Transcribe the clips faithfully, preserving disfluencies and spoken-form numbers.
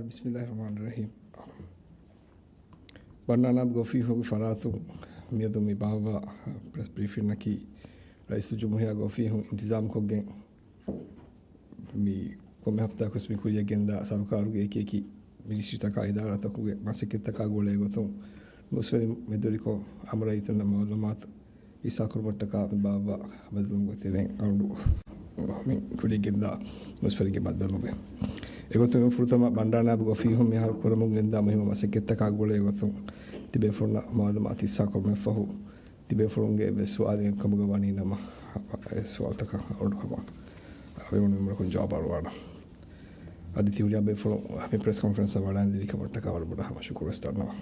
ބިސްމިއްލާހި ރަޙްމާނި ރަޙީމް. ބަންޑާރަ ނާއިބު އޮފީހުގެ ފަރާތުން މިއަދު މި ބާއްވާ ޕްރެސް ބްރީފިންއަކީ، ރައީސުލްޖުމްހޫރިއްޔާގެ އޮފީހުން އިންތިޒާމްކޮށްގެން، މި ކޮންމެ ހަފްތާއަކުވެސް މި ކުރިއަށް ގެންދާ ސަރުކާރުގެ އެކި އެކި މިނިސްޓްރީތަކާ އިދާރާތަކުގެ މަސައްކަތްތަކާ ގުޅޭ ގޮތުން ނޫސްވެރިން މެދުވެރިކޮށް، އާއްމު ރައްޔިތުންނަށް މައުލޫމާތު ހިއްސާކުރުމަށްޓަކާ މި ބާއްވާ ބައްދަލުވުމުގެ ތެރެއިން އަޅުގަނޑު މި ކުރިއަށް ގެންދާ ނޫސްވެރިންގެ ބައްދަލުވުމެއް. އެގޮތުން ފުރަތަމަ ބަންޑާރަ ނާއިބު އޮފީހުން މިހާރު ކުރަމުން ގެންދާ މުހިއްމު މަސައްކަތްތަކާ ގުޅޭ ގޮތުން ތިބޭފުޅުންނަށް މައުލޫމާތު ހިއްސާކުރުމަށްފަހު، ތިބޭފުޅުންގެ އެއްވެސް ސުވާލެއް ކަމުގަ ވަނީ ނަމަ، އެ ސުވާލުތަކަށް އަޅުގަނޑު ހަމަ އަޅުގަނޑު މިންވަރަކުން ޖަވާބު އަރުވާނަން. އަދި ތިހުރިހާ ބޭފުޅުން މި ޕްރެސް ކޮންފަރެންސަށް ވަޑައިން ދެވި ކަމަށްޓަކާ ވަރަށް ބޮޑަށް ހަމަ ޝުކުރު ވެސް ދަންނަވަން.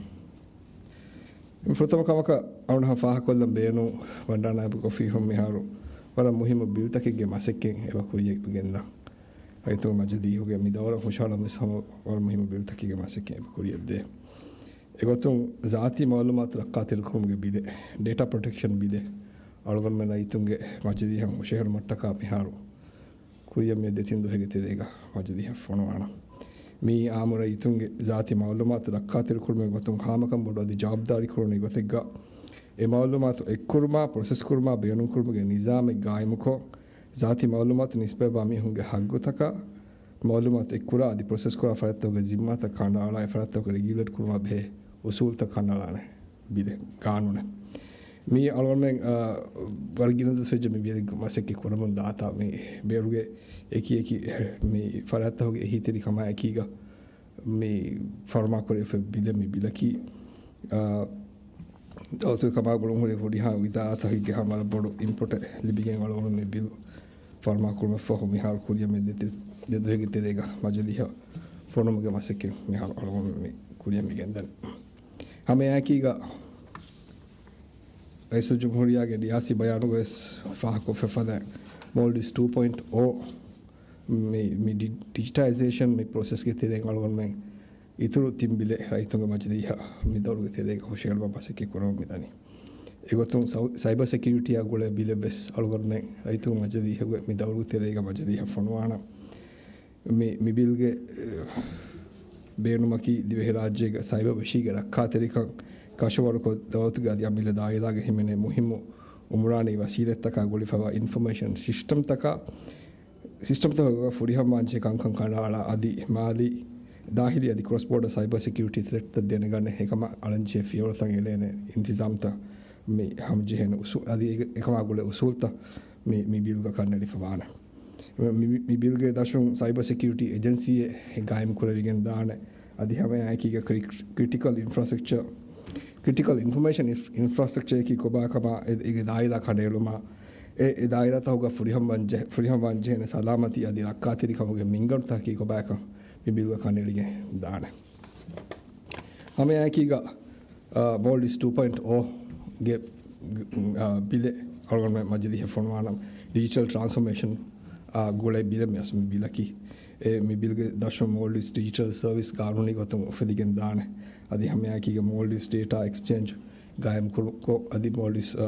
ފުރަތަމަ ކަމަކަށް އަޅުގަނޑު ހަމަ ފާހަގަކޮށްލަން ބޭނުން، ބަންޑާރަ ނާއިބު އޮފީހުން މިހާރު ވަރަށް މުހިއްމު ބިލްތަކެއްގެ މަސައްކަތް އެބަ ކުރިއަށް ގެންދަން. ރައްޔިތުންގެ މަޖިލީހުގެ މި ދައުރަށް ހުށަހަޅަން ވެސް ހަމަ ވަރަށް މުހިއްމު ބިލްތަކެއްގެ މަސައްކަތް އެބަ ކުރިއަށް ދޭ. އެގޮތުން ޒާތީ މައުލޫމާތު ރައްކާތެރިކުރުމުގެ ބިލެއް، ޑޭޓާ ޕްރޮޓެކްޝަން ބިލެއް، އަޅުގަނޑުމެން ރައްޔިތުންގެ މަޖިލީހަށް ހުށަހެޅުމަށްޓަކާ މިހާރު ކުރިއަށް މިއޮތް ދެތިން ދުވަހެއްގެ ތެރޭގަ މަޖިލީހަށް ފޮނުވާނަން. މިއީ އާއްމު ރައްޔިތުންގެ ޒާތީ މައުލޫމާތު ރައްކާތެރިކުރުމުގެ ގޮތުން ހާމަކަން ބޮޑު އަދި ޖަވާބުދާރީ ކުރުނީ ގޮތެއްގަ، އެ މައުލޫމާތު އެއްކުރުމާ، ޕްރޮސެސް ކުރުމާ، ބޭނުންކުރުމުގެ ނިޒާމެއް ގާއިމުކޮށް، ޒާތީ މައުލޫމާތު ނިސްބަތްވާ މީހުންގެ ހައްގުތަކާ، މައުލޫމާތު އެއްކުރާ އަދި ޕްރޮސެސް ކުރާ ފަރާތްތަކުގެ ޒިންމާތައް ކަނޑައަޅާ، އެ ފަރާތްތަކުގެ ރެގިއުލޭޓް ކުރުމާ ބެހޭ އުސޫލުތައް ކަނޑައަޅާނެ ބިލެއް، ގާނޫނެއް. މީ އަޅުގަނޑުމެން، އާ، ވަރަށް ގިނަ ދުވަސް ވެއްޖެ މި ބިލެއް މަސައްކަތް ކުރަމުން ދާތާ މި ބޭރުގެ އެކި އެކި މި ފަރާތްތަކުގެ އެހީތެރިކަމާ އެކީގަ މި ފަރުމާކުރެވިފައި ބިލެއް. މި ބިލަކީ، އާ، ދައުލަތުގެ ކަމާ ގުޅުން ހުރި ހުރިހާ އިދާރާތަކެއްގެ ހަމަ ވަރަށް ބޮޑު އިންޕުޓެއް ލިބިގެން އަޅުގަނޑު މި ބިލް ފަރުމާކުރުމަށްފަހު މިހާރު ކުރިއަށް މި ދެ، ދެ ދުވަހެއްގެ ތެރޭގަ މަޖިލީހަށް ފޮނުމުގެ މަސައްކަތް މިހާރު އަޅުގަނޑު މި ކުރިއަށް މި ގެންދަނީ. ހަމައެއާއެކީގަ ރައީސުލްޖުމްހޫރިއްޔާގެ ރިޔާސީ ބަޔާނުގަވެސް ފާހަގަކޮށްފަ ފަދަ މޯލްޑިވްސް ޓޫ ޕޮއިންޓް އޯ މި، މި ޑި، ޑިޖިޓައިޒޭޝަން މި ޕްރޮސެސްގެ ތެރެއިން އަޅުގަނޑުމެން އިތުރު ތިން ބިލެއް ރައްޔިތުންގެ މަޖިލީހަށް މި ދައުރުގެ ތެރޭގަ ހުށަހެޅުމަށް މަސައްކަތް ކުރަމުން މިދަނީ. އެގޮތުން ސައި، ސައިބަ ސެކިއުރިޓީއާ ގުޅޭ ބިލެއް ވެސް އަޅުގަނޑުމެން ރައްޔިތުންގެ މަޖިލީހުގެ މި ދައުރުގެ ތެރޭގަ މަޖިލީހަށް ފޮނުވާނަން. މި، މި ބިލްގެ، އެ، ބޭނުމަކީ ދިވެހިރާއްޖޭގެ ސައިބަ ވެށީގެ ރައްކާތެރިކަން ކަށަވަރުކޮށް، ދައުލަތުގެ އަދި އަމިއްލަ ދާއިރާގެ ހިމެނޭ މުހިއްމު އުމުރާނީ ވަސީލަތްތަކާ ގުޅިފަވާ އިންފޮމޭޝަން ސިސްޓަމްތަކާ، ސިސްޓަމްތަކުގަ ފުރިހަމަވާންޖެހޭ ކަންކަން ކަނޑައަޅާ އަދި މާލީ، ދާހިލީ އަދި ކްރޮސް ބޯޑަ ސައިބަ ސެކިއުރިޓީ ތްރެޓްތައް ދެނެގަނެ އެކަމަށް އަޅަންޖެހޭ ފިޔަވަޅުތައް އެޅޭނެ އިންތިޒާމްތައް މި ހަމަޖެހޭނެ އުސޫ، އަދި އެ، އެކަމާ ގުޅޭ އުސޫލްތައް މި، މި ބިލްގަ ކަންނެޅިފަވާނެ. މި، މި، މި ބިލްގެ ދަށުން ސައިބަ ސެކިއުރިޓީ އެޖެންސީއެއް ގާއިމް ކުރެވިގެން ދާނެ. އަދި ހަމައެއާއެކީގަ ކްރި، ކްރިޓިކަލް އިންފްރާސްޓްރަކްޗަރ، ކްރިޓިކަލް އިންފޮމޭޝަން އިންފް، އިންފްރާސްޓްރަކްޗަރ އެކީ ކޮބާކަމާ އެ، އޭގެ ދާއިރާ ކަނޑައެޅުމާ، އެ، އެ ދާއިރާތަކުގަ ފުރިހަމަވާން ޖެ، ފުރިހަމަވާން ޖެހޭނެ ސަލާމަތީ އަދި ރައްކާތެރިކަމުގެ މިންގަނޑުތަކަކީ ކޮބާކަން މި ބިލްގަ ކަނޑައެޅިގެން ދާނެ. ހަމައެއާއެކީގަ، އާ، މޯލްޑިވްސް ޓޫ ޕޮއިންޓް އޯ ގެ، އާ، ބިލެއް އަޅުގަނޑުމެން މަޖިލީހަށް ފޮނުވާނަން. ޑިޖިޓަލް ޓްރާންސްފޮމޭޝަން، އާ، ގުޅޭ ބިލެއް މި އަސް މި ބިލަކީ. އެ، މި ބިލްގެ ދަށުން މޯލްޑިވްސް ޑިޖިޓަލް ސަރވިސް ގާނޫނީ ގޮތުން އުފެދިގެން ދާނެ. އަދި ހަމައެއާއެކީގަ މޯލްޑިވްސް ޑޭޓާ އެކްސްޗޭންޖް ގާއިމް ކުރު، ކޮށް، އަދި މޯލްޑިވްސް، އާ،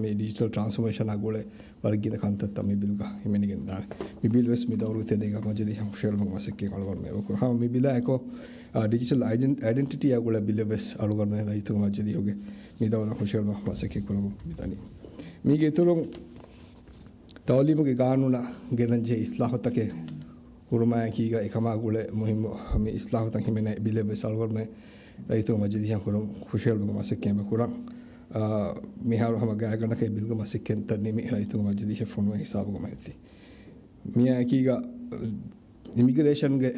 މި ޑިޖިޓަލް ޓްރާންސްފޮމޭޝަނާ ގުޅޭ ވަރަށް ގިނަ ކަންތައްތައް މި ބިލްގަ ހިމެނިގެން ދާނެ. މި ބިލް ވެސް މި ދައުރުގެ ތެރޭގަ މަޖިލީހަށް ހުށަހެޅުމަށް މަސައްކަތް އަޅުގަނޑުމެން އެބަ ކުރަން. ހަމަ މި ބިލާ އެކު، އާ، ޑިޖިޓަލް އައިޑެން، އައިޑެންޓިޓީއާ ގުޅޭ ބިލެއް ވެސް އަޅުގަނޑުމެން ރައްޔިތުންގެ މަޖިލީހުގެ މި ދައުރަށް ހުށަހެޅުމަށް މަސައްކަތް ކުރަމުން މިދަނީ. މީގެ އިތުރުން ތައުލީމުގެ ގާނޫނަށް ގެނަންޖެހޭ އިސްލާހުތަކެއް ހުރުމާއެކީގަ އެކަމާ ގުޅޭ މުހިއްމު މި އިސްލާހުތައް ހިމެނޭ ބިލެއް ވެސް އަޅުގަނޑުމެން ރައްޔިތުންގެ މަޖިލީހަށް ކުރަން ހުށަހެޅުމުގެ މަސައްކަތް އެބަ ކުރަން. އާ، މިހާރު ހަމަ ގާތްގަނޑަކަށް ބިލްގެ މަސައްކަތްތައް ނިމި ރައްޔިތުންގެ މަޖިލީހަށް ފޮނުވޭ ހިސާބުގަ މައިތި. މިއާއެކީގަ އިމިގްރޭޝަންގެ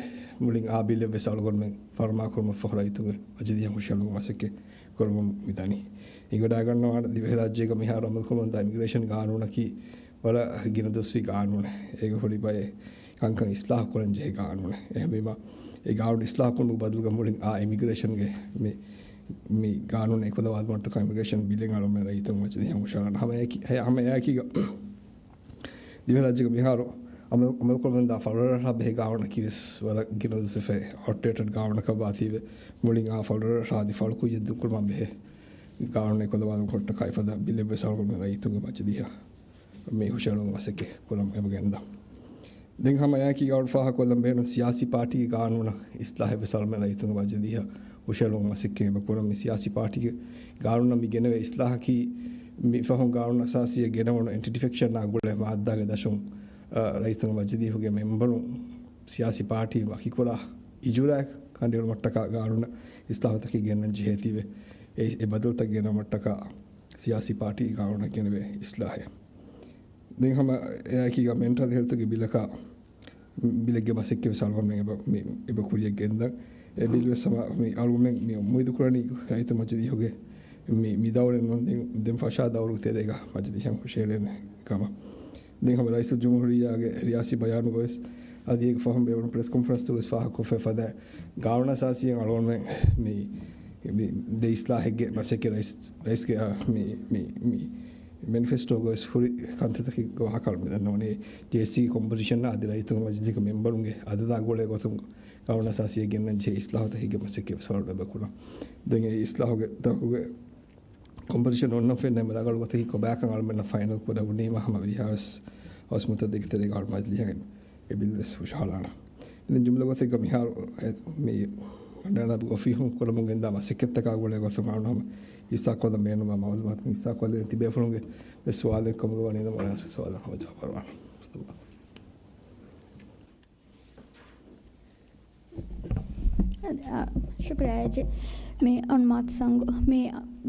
މުޅިން އާ ބިލެއް ވެސް އަޅުގަނޑުމެން ފަރުމާކުރުމަށްފަހު ރައްޔިތުންގެ މަޖިލީހަށް ހުށަހެޅުމުގެ މަސައްކަތް ކުރަމުން މިދަނީ. އެނގިވަޑައިގަންނަވާނެ ދިވެހިރާއްޖޭގަ މިހާރު އަމަލުކުރަމުންދާ އިމިގްރޭޝަން ގާނޫނަކީ ވަރަށް ގިނަ ދުވަސްވީ ގާނޫނެއް. އޭގެ ހުރި ބައެއް ކަންކަން އިސްލާހު ކުރަން ޖެހޭ ގާނޫނެއް. އެހެންވީމަ، އެ ގާނޫނު އިސްލާހު ކުރުމުގެ ބަދަލުގަ މުޅިން އާ އިމިގްރޭޝަންގެ މި، މި ގާނޫނު އެކުލަވާލުމަށްޓަކާ އިމިގްރޭޝަން ބިލެއް އަޅުގަނޑުމެން ރައްޔިތުންގެ މަޖިލީހަށް ހުށަހަޅާނަން. ހަމައެއާއެކީ، ހަ، ހަމައެއާއެކީގަ ދިވެހިރާއްޖޭގަ މިހާރު އަމަލު، އަމަލުކުރަމުންދާ ފަޅުރަށާ ބެހޭ ގާނޫނަކީ ވެސް ވަރަށް ގިނަ ދުވަސްވެފައި އައުޓްޑޭޓެޑް ގާނޫނަކަށް ވާތީވެ، މުޅިން އާ ފަޅުރަށާ އަދި ފަޅުކުއްޔަށް ދޫކުރުމަށް ބެހޭ ގާނޫނެއް އެކުލަވާލުމަށްޓަކާ އެފަދަ ބިލެއް ވެސް އަޅުގަނޑުމެން ރައްޔިތުންގެ މަޖިލީހަށް މި ހުށަހެޅުމުގެ މަސައްކަތް ކުރަމުން އެބަ ގެންދާ. ދެން ހަމަ އެއާއެކީގަ އަޅުގަނޑު ފާހަގަކޮށްލަން ބޭނުން ސިޔާސީ ޕާޓީގެ ގާނޫނަށް އިސްލާހެއްވެސް އަޅުމެން ރައްޔިތުންގެ މަޖިލީހަށް ހުށައެޅުމަށް މަސައްކަތް އެބަ ކުރަން. މި ސިޔާސީ ޕާޓީގެ ގާނޫނަށް މި ގެނެވޭ އިސްލާހަކީ މި ފަހުން ގާނޫނު އަސާސީއަށް ގެނެވުނު އެންޓި ޑިފެކްޝަނާ ގުޅޭ މާއްދާގެ ދަށުން، އަ، ރައްޔިތުންގެ މަޖިލީހުގެ މެމްބަރުން ސިޔާސީ ޕާޓީ ވަކިކުރާ އިޖުރާއެއް ކަނޑައެޅުމަށްޓަކާ ގާނޫނަށް އިސްލާހުތަކެއް ގެންނަން ޖެހޭތީވެ، އެ، އެ ބަދަލުތައް ގެނައުމަށްޓަކާ ސިޔާސީ ޕާޓީ ގާނޫނަށް ގެނެވޭ އިސްލާހެއް. ދެން ހަމަ އެއާއެކީގަ މެންޓަލް ހެލްތުގެ ބިލަކާ، ބިލެއްގެ މަސައްކަތްވެސް އަޅުގަނޑުމެން އެބަ، މި، އެބަ ކުރިޔަށް ގެންދަން. އެ ބިލްވެސް ހަމަ މި އަޅުގަނޑުމެން މި އުއްމީދު ކުރަނީ ރައްޔިތު މަޖިލީހުގެ މި، މި ދައުރެއް ނޫން، ދެން، ދެން ފަށާ ދައުރުގެ ތެރޭގަ މަޖިލީހަށް ހުށައެޅޭނެ ކަމަށް. ދެން ހަމަ ރައީސުލްޖުމްހޫރިއްޔާގެ ރިޔާސީ ބަޔާނުގަވެސް އަދި އޭގެ ފަހުން ބޭނުން ޕްރެސް ކޮންފަރެންސްތަކުވެސް ފާހަގަކޮށްފައި ފަދަ ގާނޫނު އަސާސީއިން އަޅުގަނޑުމެން މި، މި ދޭ އިސްލާހެއްގެ މަސައްކަތް ރައީސް، ރައީސްގެ، އާ، މި، މި، މި މެނިފެސްޓޯގަވެސް ހުރި ކަންތައްތަކެއްގެ ވާހަކަ އަޅުގަނޑުމެން ދަންނަވަނީ. ޖޭއެސްސީގެ ކޮމްޕޮޒިޝަނާ އަދި ރައްޔިތުންގެ މަޖިލީހުގެ މެމްބަރުންގެ އަދަދާ ގުޅޭ ގޮތުން ގާނޫނު އަސާސީއަށް ގެންނަން ޖެހޭ އިސްލާހުތަކެއްގެ މަސައްކަތްވެސް އަޅުގަނޑުމެން އެބަ ކުރަން. ދެން އެ އިސްލާހުގެ ތަކުގެ ކޮމްޕޮޒިޝަން އޮންނަން ފެންނަ އެންމެ ރަނގަޅު ގޮތަކީ ކޮބާކަން އަޅުމެންނަށް ފައިނަލް ކުރެވުނީމަ ހަމަ ވީހާވެސް ހަވަސް މުއްދަތެއްގެ ތެރޭގަ އަޅު މަޖިލީހަށް އެ ބިލް ވެސް ހުށަހަޅާނަން. އިން ޖުމްލަ ގޮތެއްގަ މިހާރު އެ، މި އަންޑާނާބު އޮފީހުން ކުރަމުން ގެންދާ މަސައްކަތްތަކާ ގުޅޭ ގޮތުން އަޅުގަނޑު ހަމަ ހިއްސާކޮށްލަން ބޭނުންވާ މައުލޫމާތު ހިއްސާކޮށްލަން ތިބޭފުޅުންގެ ވެސް ސުވާލެއް ކަމުގަ ވަނީ ނަމަ އަޅާ ސުވާލަށް ހަމަ ޖަވާބު އަރުވާނަން. އަ، ޝުކުރިއްޔާ އޭޖީ. މި އޮންމާތް ސަނގު. މި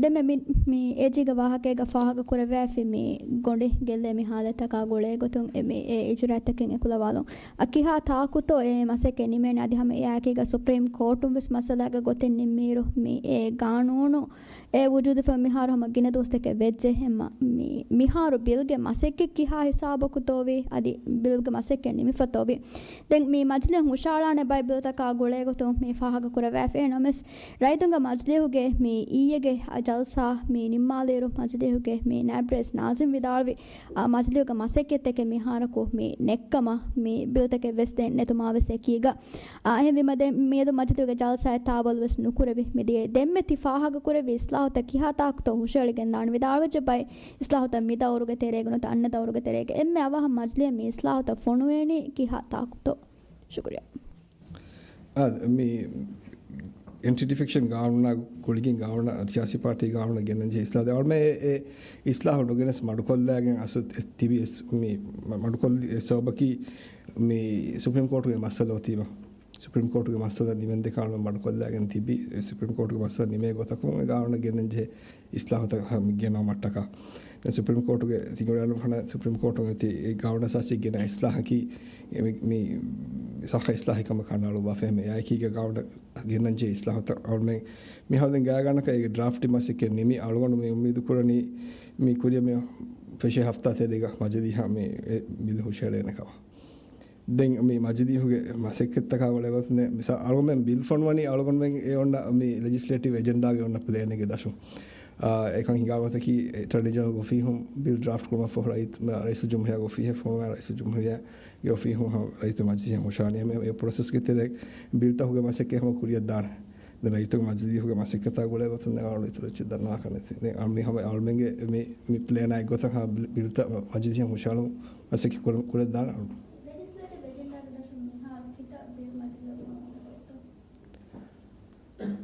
ދެންމެ މި، މި އޭޖީގެ ވާހަކައިގަ ފާހަގަ ކުރެވިފި މި ގޮނޑި ގެއްލޭ މި ހާލަތަކާ ގުޅޭ ގޮތުން އެ މި އެ އިޖުރާތަކެއް އެކުލަވާލުން. އަ، ކިހާ ތާކުތޯ އެ މަސައްކަތް ނިމޭނެ އަދި ހަމަ އެއާއެކީގަ ސުޕްރީމް ކޯޓުން ވެސް މައްސަލާގެ ގޮތެއް ނިންމިއިރު މި އެ ގާނޫނު އެ ވުޖޫދުފަ މިހާރު ހަމަ ގިނަ ދުވަސްތަކެއް ވެއްޖެ. އެމަ މި، މިހާރު ބިލްގެ މަސައްކަތް ކިހާ ހިސާބަކުތޯވީ؟ އަދި ބިލްގެ މަސައްކަތް ނިމިފަތޯވީ؟ ދެން މި މަޖިލީހުން ހުށަހަޅާނެ ބައެއް ބިލްތަކާ ގުޅޭ ގޮތުން މި ފާހަގަ ކުރެވޭފައި ނަމަވެސް، ރައްޔިތުންގެ މަޖިލީހުގެ މި އިއްޔެގެ ޖަލްސާ މި ނިންމާލިއިރު މަޖިލީހުގެ މި ނާއިބް ރައީސް ނާޒިމް ވިދާޅުވި، އާ، މަޖިލީހުގެ މަސައްކަތްތަކެއް މިހާރަކު މި ނެއްކަމަށް މި ބިލްތަކެއް ވެސް ދެން ނެތުމާ ވެސް އެކީގަ. އާ، އެހެންވީމަ ދެން މިއަދު މަޖިލީހުގެ ޖަލްސާއެއް ތާވަލު ވެސް ނުކުރެވި މިދިޔަ ދެންމެ ތި ފާހަގަ ކުރެއްވި އިސްލާހުތައް ކިހާ ތާކުތޯ ހުށައެޅިގެންދާނެ؟ ވިދާޅުވެއްޖެ ބައެއް އިސްލާހުތައް މި ދައުރުގެ ތެރޭގަ ނުވަތަ އަންނަ ދައުރުގެ ތެރޭގަ އެންމެ އަވަހަށް މަޖިލީހަށް މި އިސްލާހުތައް ފޮނުވޭނީ ކިހާ ތާކުތޯ؟ ޝުކުރިއްޔާ. އާ، މި އެންޓި ޑިފެކްޝަން ގާނޫނާ ގުޅިގެން ގާނޫނާ ސިޔާސީ ޕާޓީ ގާނޫނާ ގެންނަން ޖެހޭ އިސްލާހު އަޅުމެން އެ، އެ އިސްލާހު ނުގެނެސް މަޑުކޮށްލާގެން އަސް ތިބި އެސް، މި މަ-، މަޑުކޮށްލި އެ ސަބަބަކީ މި ސުޕްރީމް ކޯޓުގެ މައްސަލަ އޮތީމަ. ސުޕްރީމް ކޯޓުގެ މައްސަލަ ނިމެންދެކާނު މަޑުކޮށްލާގެން ތިބި، ސުޕްރީމް ކޯޓުގެ މައްސަލަ ނިމޭ ގޮތަކުން ގާނޫނަށް ގެންނަން ޖެހޭ އިސްލާހުތައް ހަ-، ގެނައުމަށްޓަކާ. ދެން ސުޕްރީމް ކޯޓުގެ ތިނގުރާނު ފަނަ ސުޕްރީމް ކޯޓުން އެތި އެ ގާނޫނު އަސާސީ ގެނަ އިސްލާހަކީ މި، މި ސައްހަ އިސްލާހެއް ކަމަށް ކަނޑައަޅުއްވާފައި އެއާއެކީގަ ގާނޫނަށް ގެންނަން ޖެހޭ އިސްލާހުތައް އަޅުމެން މިހާރު ދެން ގާތްގަނޑަކަށް އޭގެ ޑްރާފްޓް މަސައްކަތް ނިމި އަޅުގަނޑު މި އުއްމީދު ކުރަނީ މި ކުރިޔަށް މި ފެށޭ ހަފްތާ ތެރޭގަ މަޖިލީހަށް މި އެ ބިލް ހުށައެޅޭނެ ކަމަށް. ދެން މި މަޖިލީހުގެ މަސައްކަތްތަކާ ގުޅޭ ގޮތުން މިސާ އަޅުގަނޑުމެން ބިލް ފޮނުވަނީ އަޅުގަނޑުމެން އެ އޮންނަ މި ލެޖިސްލޭޓިވް އެޖެންޑާގެ އޮންނަ ޕްލޭނެއްގެ ދަށުން. އާ، އެކަން ހިނގާ ގޮތަކީ އެޓާނީ ޖެނެރަލް އޮފީހުން ބިލް ޑްރާފްޓް ކުރުމަށްފަހު ރައީސް، ރައީސުލްޖުމްހޫރިއްޔާގެ އޮފީހަށް ފޮނުވާ ރައީސުލްޖުމްހޫރިއްޔާގެ އޮފީހުން ހަމަ ރައްޔިތު މަޖިލީހަށް ހުށަހަޅަނީ އެ ޕްރޮސެސްގެ ތެރޭ ބިލްތަކުގެ މަސައްކަތް ހަމަ ކުރިޔަށް ދާނެ. ދެން ރައްޔިތުން މަޖިލީހުގެ މަސައްކަތާ ގުޅޭ ގޮތުން ދެން އަޅު އިތުރު އެއްޗެއް ދަންނަވާކަށް ނެތި. ދެން އަޅު މި ހަމަ އަޅުމެންގެ މި، މި ޕްލޭނާ އެއްގޮތަށް ހަމަ ބިލް، ބިލްތައް މަ-، މަޖިލީހަށް ހުށަހަޅުން މަސައްކަތް ކުރަ-، ކުރައްދާނެ އަޅު. ލެޖިސްލޭޓިވް އެޖެންޑާގެ ދަށުން މިހާރު ކިތައް ބިލް މަޖިލީހަށް ފޮނުވާނެ ގޮތްތޯ؟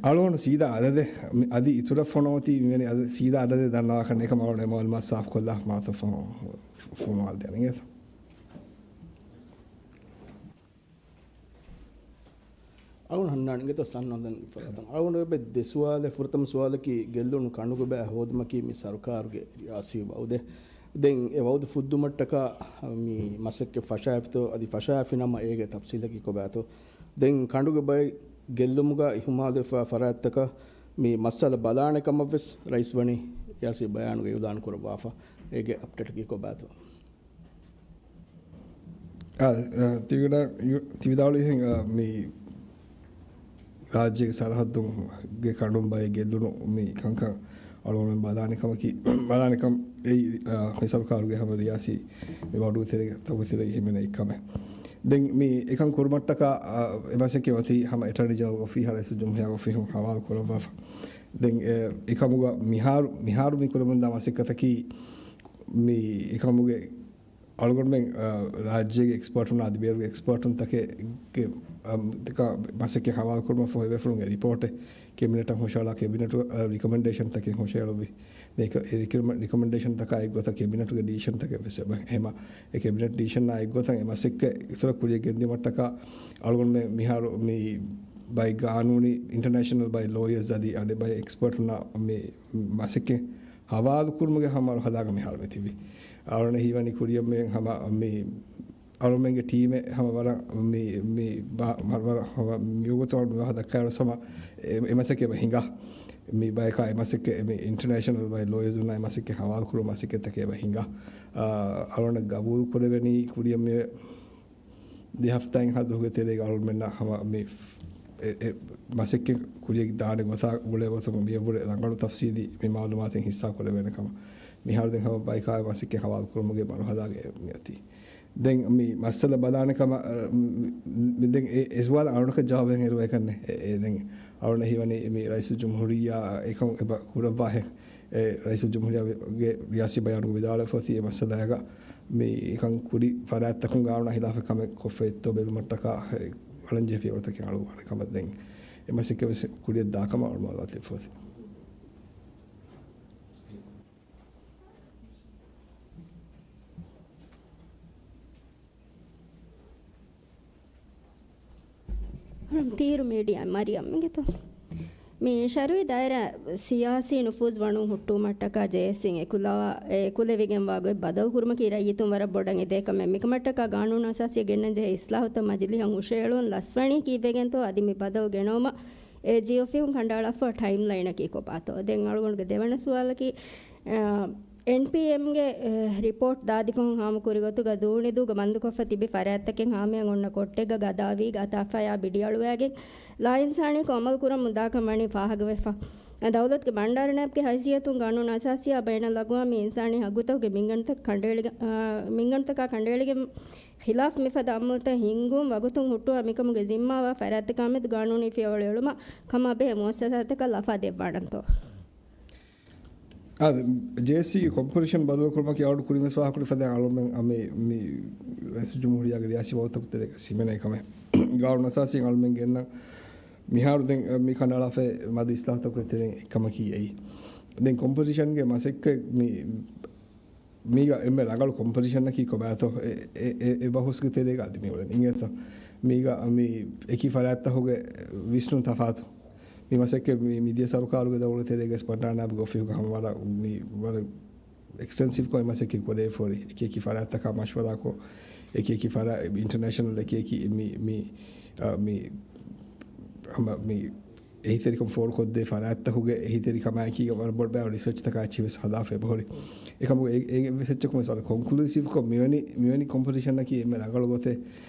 އަޅުގަނޑު ސީދާ އަދަދެއް މި-، އަދި އިތުރަށް ފޮނުވަތީ މިވެނި އަދަ-، ސީދާ އަދަދެއް ދަންނަވާކަށް ނެތް ކަމަށް އަޅުގަނޑު އެ މައުލޫމާތު ސާފުކޮށްލާ މާތަ ފޮ-، ފޮނުވާލަދޭނެ އިނގޭތަ؟ އަޅުގަނޑު ހަންނާން އިނގޭތޯ ސަން ހަނދަން ފަރާތަށް. އަޅުގަނޑު އެބަ ދެ ސުވާލެއް، ފުރަތަމަ ސުވާލަކީ ގެއްލުނު ކަނޑުގެ ބައި ހޯދުމަކީ މި ސަރުކާރުގެ ރިޔާސީ ވައުދެއް. ދެން އެ ވައުދު ފުއްދުމަށްޓަކާ މި މަސައްކަތް ފަށާފިތޯ، އަދި ފަށާފި ނަމަ އޭގެ ތަފްސީލަކީ ކޮބާތޯ؟ ދެން ކަނޑުގެ ބައި ގެއްލުމުގަ އިހުމާލުވެފަ ފަރާތްތަކަށް މި މައްސަލަ ބަލާނެ ކަމަށްވެސް ރައީސް ވަނީ ރިޔާސީ ބަޔާނުގަ އިއުލާން ކުރައްވާފަ. އޭގެ އަޕްޑޭޓަކީ ކޮބާތޯ؟ އާ، އާ، ތިވިދާ-، ތިވިދާޅުވިހެން، އާ، މި ރާއްޖޭގެ ސަރަހައްދުގެ ކަނޑުން ބައެއް ގެއްލުނު މި ކަންކަން އަޅުގަނޑުމެން ބަލާނެ ކަމަކީ، ބަލާނެ ކަން އެއީ، އާ، މި ސަރުކާރުގެ ހަމަ ރިޔާސީ މި ވަޑުގެ ތެރޭގަ ތަކުގެ ތެރޭގަ ހިމެނޭ އެއްކަމެއް. ދެން މި އެކަން ކުރުމަށްޓަކާ، އާ، އެ މަސައްކަތް އޮތީ ހަމަ އެޓާނީ ޖެނެރަލް އޮފީހާ ރައީސުލްޖުމްހޫރިއްޔާ އޮފީހުން ހަވާލު ކުރައްވާފަ. ދެން އެ، އެކަމުގަ މިހާރު، މިހާރު މި ކުރަމުންދާ މަސައްކަތަކީ މި އެކަމުގެ އަޅުގަނޑުމެން، އާ، ރާއްޖޭގެ އެކްސްޕާޓުންނާ އަދި ބޭރުގެ އެކްސްޕާޓުންތަކެއްގެ، އަ، ތަކާ މަސައްކަތް ހަވާލުކުރުމަށްފަހު އެބޭފުޅުންގެ ރިޕޯޓެއް ކެބިނެޓަށް ހުށަހަޅާ ކެބިނެޓު، އަ، ރިކޮމެންޑޭޝަންތަކެއް ހުށަހެޅުއްވި. ދެން އެ ރިކޮމެ-، ރިކޮމެންޑޭޝަންތަކާ އެއްގޮތަށް ކެބިނެޓުގެ ޑިސިޝަންތަކެއް ވެސް އެބަ. އެހެމަ އެ ކެބިނެޓް ޑިސިޝަންއާ އެއްގޮތަށް އެ މަސައްކަތް އިތުރަށް ކުރިޔަށް ގެންދިއުމަށްޓަކާ އަޅުގަނޑުމެން މިހާރު މި ބައެއް ގާނޫނީ އިންޓަރނޭޝަނަލް ބައެއް ލޯޔަރސް އަދި އަނެއް ބައެއް އެކްސްޕާޓުންނާ މި މަސައްކަތް ހަވާލުކުރުމުގެ ހަމަ ހަދާގަ މިހާރު މިތިބީ. އަޅުގަނޑަށް ހީވަނީ ކުރިޔަށް މި ހަމަ މި އަޅުމެންގެ ޓީމެއް ހަމަ ވަރަށް މި، މި ބާ-، ވަރަށް ހަމަ މިވަގުތު އަޅު މިވާހަކަ ދައްކާއިރު ހަމަ އެ، އެ މަސައްކަތް އެބަ ހިނގާ. މި ބަޔަކާ އެ މަސައްކަތް މި އިންޓަރނޭޝަނަލް ބައެއް ލޯޔަރސް އިންނާ އެ މަސައްކަތް ހަވާލު ކުރުމުގެ މަސައްކަތްތަކެއް އެބަ ހިނގާ. އަ، އަޅުގަނޑަށް ގަބޫލު ކުރެވެނީ ކުރިޔަށް މި ދެ ހަފްތާއިން ހަ ދުވަހުގެ ތެރޭގަ އަޅުމެންނަށް ހަމަ މި އެ، އެ މަސައްކަތް ކުރިޔަށް ދާނެ ގޮތާ ގުޅޭ ގޮތުން މިއަށްވުރެ ރަނގަޅު ތަފްސީލީ މި މައުލޫމާތެއް ހިއްސާ ކުރެވޭނެ ކަމަށް. މިހާރު ދެން ހަމަ ބަޔަކާ މަސައްކަތް ހަވާލު ކުރުމުގެ މަރު ހަދާގެ މިއޮތީ. ދެން މި މައްސަލަ ބަލާނެ ކަމަށް، މި، ދެން އެ، އެ ސުވާލަށް އަޅުގަނޑަކަށް ޖަވާބެއް އެރުވޭކަށް ނެތް. އެ، އެ ދެން އަޅުގަނޑަށް ހީވަނީ މި ރައީސުލްޖުމްހޫރިއްޔާ އެކަން އެބަ ކުރައްވާހެން. އެ ރައީސުލްޖުމްހޫރިއްޔާގެ ރިޔާސީ ބަޔާނުގަ ވިދާޅުވެފަ އޮތީ އެ މައްސަލައިގަ މި އެކަން ކުރި ފަރާތްތަކުން ގާނޫނާ ހިލާފަށް ކަމެއް ކޮށްފައިތޯ ބެލުމަށްޓަކާ އަޅަންޖެހޭ ފިޔަވަޅުތަކެއް އަޅުވާނެ ކަމަށް ދެން އެ މަސައްކަތް ވެސް ކުރިޔަށް ދާ ކަމަށް އަޅު މައުލޫމާތު ދެއްވަ އޮތީ. ތީރު މީޑިއާ މަރިޔަމް އިނގޭތޯ. މި ޝަރުއީ ދާއިރާ ސިޔާސީ ނުފޫޒު ވަނުން ހުއްޓުވުމަށްޓަކާ ޖޭއެސްސީން އެކުލަވާ، އެ އެކުލެވިގެންވާ ގޮތް ބަދަލު ކުރުމަކީ ރައްޔިތުން ވަރަށް ބޮޑަށް އެދޭ ކަމެއް. މިކަމަށްޓަކާ ގާނޫނު އަސާސީއަށް ގެންނަން ޖެހޭ އިސްލާހުތައް މަޖިލީހަށް ހުށައެޅުން ލަސްވަނީ ކީއްވެގެންތޯ އަދި މި ބަދަލު ގެނައުމަށް އެ ޖީއޯ ފިހުން ކަނޑައަޅާފަ ޓައިމްލައިނަކީ ކޮބާތޯ؟ ދެން އަޅުގަނޑުގެ ދެވަނަ ސުވާލަކީ، އާ، އެންޕީއެމްގެ، އެ، ރިޕޯޓް ދާދިފަހުން ހާމަކުރި ގޮތުގަ ދޫނިދޫގަ ބަންދުކޮށްފަ ތިބި ފަރާތްތަކެއް ހާމަޔަށް އޮންނަ ކޮއްޓެއްގަ ގަދައަވީ ގަތާފަޔާ ބިޑިއަޅުވައިގެން ލާއިންސާނީކޮށް އަމަލު ކުރަމުން ދާކަން ވަނީ ފާހަގަވެފަ. ދައުލަތުގެ ބަންޑާރަ ނައިބްގެ ހައިސިއްޔަތުން ގާނޫނު އަސާސީއާ ބައިނަލްއަގްވާމީ އިންސާނީ ހައްގުތަކުގެ މިންގަނޑުތައް ކަނޑައެޅިގެ-، އާ، މިންގަނޑުތަކާ ކަނޑައެޅިގެން ހިލާފް މިފަދަ އަމަލުތައް ހިންގުން ވަގުތުން ހުއްޓުވާ މިކަމުގެ ޒިންމާވާ ފަރާތްތަކާމެދު ގާނޫނީ ފިޔަވަޅު އެޅުމަށް ކަމާބެހޭ މުއައްސަސާތަކަށް ލަފާ ދެއްވާނަންތޯ؟ އާ، ޖޭއެސްސީގެ ކޮމްޕޮޒިޝަން ބަދަލުކުރުމަކީ އަޅުގަނޑު ކުރިންވެސް ފާހަގަކުރި ފަދައިން އަޅުމެން މި، މި ރައީސުލްޖުމްހޫރިއްޔާގެ ރިޔާސީ ވަގުތަކުގެ ތެރޭގަ ހިމެނޭ ކަމެއް. ގާނޫނު އަސާސީން އަޅުމެން ގެންނަ މިހާރު ދެން މި ކަނޑައަޅާފައި މަދު އިސްލާހުތަކުގެ ތެރެއިން އެއްކަމަކީ އެއީ. ދެން ކޮމްޕޮޒިޝަންގެ މަސައްކަތް މި މީގަ އެންމެ ރަނގަޅު ކޮމްޕޮޒިޝަނަކީ ކޮބާތޯ؟ އެ، އެ، އެ، އެ ބަހުސްގެ ތެރޭގަ އަދި މި އުޅެނީ އިނގޭތޯ. މީގަ މި އެކި ފަރާތްތަކުގެ ވިސްނުން ތަފާތު. މި މަސައްކަތް މި، މިދިޔަ ސަރުކާރުގެ ދައުރުގެ ތެރޭގަ ބަންޑާރަ ނައިބުގެ އޮފީހުގަ ހަމަ ވަރަށް މި، ވަރަށް އެކްސްޓެންސިވްކޮށް އެ މަސައްކަތް ކުރެވިފަ އޮތް. އެކި އެކި ފަރާތްތަކާ މަޝްވަރާކޮށް، އެކި އެކި ފަރާ-، އިންޓަރނޭޝަނަލް އެކި އެކި މި، މި، އަ، މި، ހަމަ މި އެހީތެރިކަން ފޯރުކޮށްދޭ ފަރާތްތަކުގެ އެހީތެރިކަމާއެކީގަ ވަރަށް ބޮޑަށް އަޅު ރިސަރޗްތަކާ އެއްޗެއް ވެސް ހަދާފަ އެބަހުރި. އެކަމަކު އެ، އެ ރިސަރޗަކުން ވެސް ވަރަށް ކޮންކްލޫސިވްކޮށް މިވެނި، މިވެނި ކޮމްޕޮޒިޝަނަކީ އެންމެ ރަނގަޅު ގޮތެއް